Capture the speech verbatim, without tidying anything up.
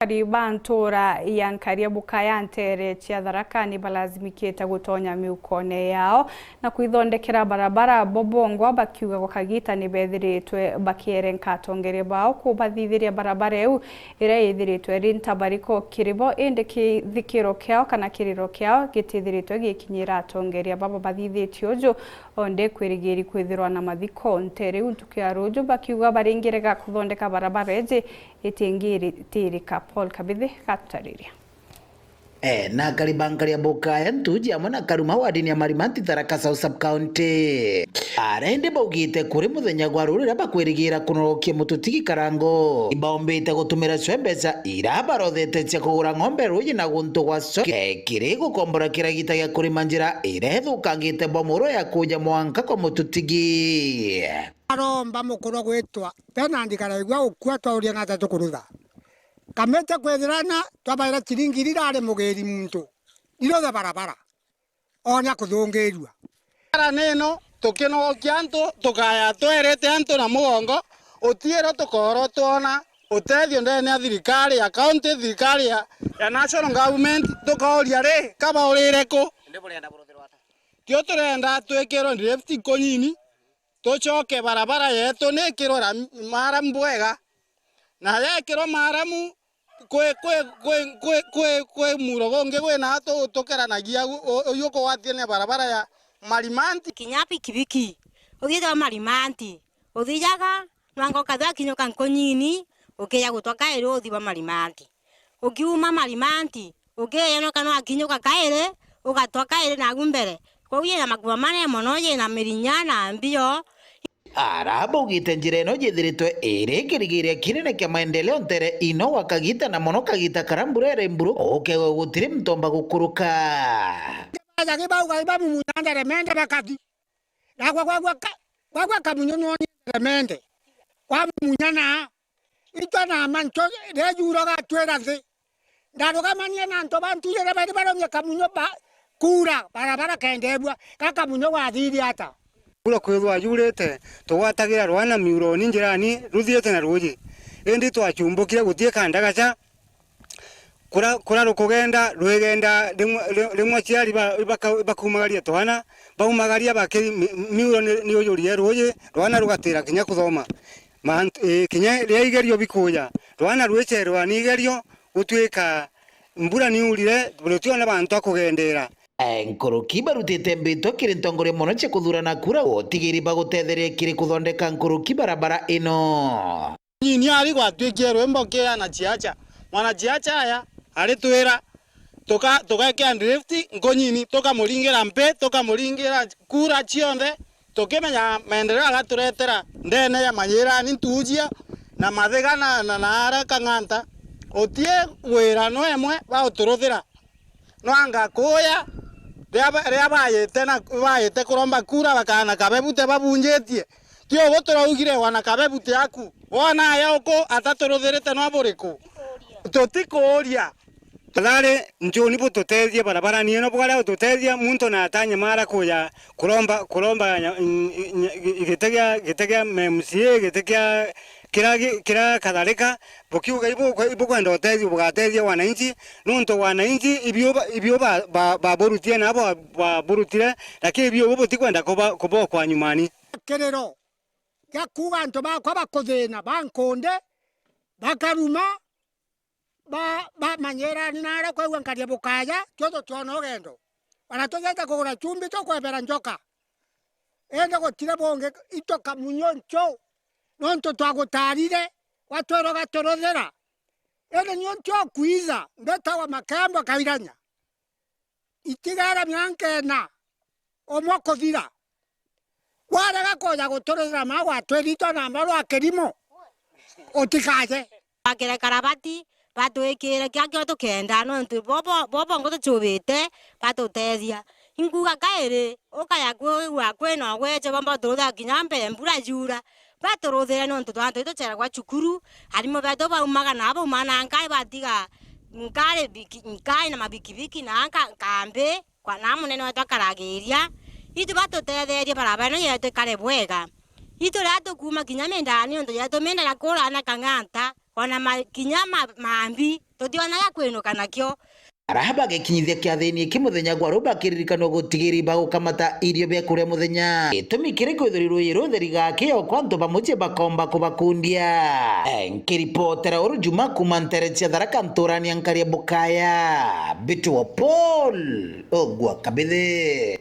Akari ba ntuura ya Nkariabukaya nteere cia Tharaka ni balazimikite gutonya miukone yao na kwithondekera barabara, bo bongwa bakiuga gwa kagita ni bethiritwe bakierenka atongeria bao kubathithiria barabara iu iria ithiritwe iri ntabariko kiri bo, indi kithikiro kiao kana kiriro kiao gitithiritwe gikinyira atongeria baba bathithitie uju. Onde kwirigiri kwithirwa na mathiko nteere iu ntuku ya ruuju, bakiuga baringirega kuthondeka barabara iji itingitirika. Paul Kabithi gatutariria. E, na akari ba Nkariabukaya, Ntuji amwe na Karuma wadini ya Marimanti, Tharaka South Sub County. Aria indi baugite kuri muthenya gwa ruuju riria bakwirigira kunorokia mututigi Karango, ibaumbite gutumira cio mbeca iria barothete cia kugura ng'ombe ruuji na guntu gwa cio, e, kiri gukombora kiragita gia kurima njira iria ithukangite bwa muro ya kuja mwanka kwa mututigi. Aromba mukuru gwitwa Bernard Karaigua ukua twauria ng'ata tukurutha. Kamete kwithirana twabaira ciringi iria irari mugiri muntu. Iruthe barabara. Onya kuthungirua. Bara nino tukinogokia antu, tukaya twerete antu na mugongo, utiiro tukoorwo twona utethio ndene ya thirikari ya county, thirikari ya, ya national government, tukauria ri, kaba urire ku? Tio turenda twikirwe drift kunyini, tucoke barabara yetu ni ikirwe ra-, maramu bwega, na yekirwa maramu kwi, kwi, kwi, kwi, kwi, kwi muro gungi gwina tu-, tukeranagia u-, u-, uyu ukugwatania barabara ya Marimanti. Kinya bikibiki, uthiite wa Marimanti, uthijaga, nwanga ukathwa kinyuka nkunyini, ukija gutwa kairi uthi wa Marimanti. Ukiuma Marimanti, ukiyonoka nwakinyuka kairi, ugatwa kairi nagu mbere. Kwou yina makuba manene mono, yina mirinya na mbio. Ara baugite njira ino yithiritwe iri kirigiria kinene kia maendeleo ntere ino gwa kagita, na mono kagita kara mbura iri mburu, ukegwe gutiri muntu omba gukuruka. Bajagi bauga ibamumunya nderemende bakathi. Nagwe gwagwa ka-, gwagwa kamunyo nwoni nderemende. Wamumunya na itwa na mancho rejuro gatwira nthi. Ndarugamanie na antu ba ntuire bari baromia kamunyo ba kuura, barabara kendebua, ga kamunyo gathithia ata? Kura kwithwa yurite, tugwatagira rwana miuroni njirani ruthiite na ruuji. Indi twachumbukire gutie kandagacha, kura, kura rukugenda, rwigenda rimwe, ri-, rimwe aciari ba-, baka-, bakumagaria twana, baumagaria bakiri mi-, miuro ni, ni uyurire ruuji, rwana rugatira kinya kuthoma. Mantu, ii, kinya riria igerio bikuja, rwana rwicherwa ni igerio, gutwika mbura niurire, rutiona bantu a kugendera. Nkuruki barutite mbitwa kiri ntongoria mono cia kuthurana kura, utigiri bagutetheria kiri kuthondeka nkuruki barabara ino. Nyini ari gwatwikie rwimbo kia na chiacha. Mwana chiacha aya aritwira, tuka-, tugekea drift nkunyini, tukamuringira mpi, tukamuringira kura cionthe, tukimenya maendeleo agaturetera ndene ya manyirani ntuujia na mathiga na, na, na ara kang'anta. Utie wira no emwe bauturuthira. Nwanga kuuya, ria ba-, ria bayite na, bayite kuromba kura bakana kabebute babunjitie. Ti ugu turaugire wana kabebute aku. Wona aya uku ataturuthirite no buriku? Tutikuuria. Tafadhali, njuni bututethie barabarani ino, bwaria ututethia, muntu na atanyamara kuja kuromba, kuromba nya-, ny-, ny-, gite gia, gite gia M C A, gite gia kira gi-, kira kadhalika, bukiuga ibu-, ibukwenda utethio bugatethia wananchi, nontu wananchi ibio ba-, ibio ba-, ba-, baburutie na bo baburutire, lakini ibio bu butikwenda kuba-, kubokwa nyumani. Kiriro gia kuuga antu bakwa bakuthina ba nkundi, bakaruma, ba-, bamanyirani naara kwigua nkaria bukaja, tio tutiona ugendo. Ona tujite kugura chumbi tukwebera njoka. Indi gutiri bungi, into kamunyo nchu, nontu twagutarire, watwira ugaturuthira. Indi niuntu ukwitha, mbitagwa Makembo Kairanya. Itigara mianka ina, umwe kuthira. Warega kuja guturuthira ma gwatwirite ona mbaru a kirimo, utikaje. Bakire karabati, batwikire kia kio tukenda, nontu bobo, bobo ngo tuchubite, batutethia. Inkuga kairi, ukaya kwigua kwina ugweche, bomba uturuthira kinya mbere mbura yura, baturuthire nontu twana twi tucheragwa cukuru, arimu betu baumaga na baumaga na nkai batiga nkari biki-, nkai na mabikibiki na nka-, kambi, kwa na munene wetu akaragiria, itu batutetherie barabara ino yetu ikare bwega. Itu riria tukuma kinya mindani, nontu yetu mindara kuria na kang'anta, ona ma-, kinya ma-, mambi, Tutiona gya kwinuka nakio. Araha bagekinyithia kiathini iki muthenya gwa ruu bakiririkanwa gutigiri bagukamata irio bia kuria muthenya. Gitumi kiri kwithirwa ruuji rutheri gakio kwa antu ba mucii bakomba kubakundia. Eh, nkiripotera uru Juma kuuma ntere cia Tharaka nturani ya Nkaria Bukaya. Mbitwa Paul Ogwa Kabithi.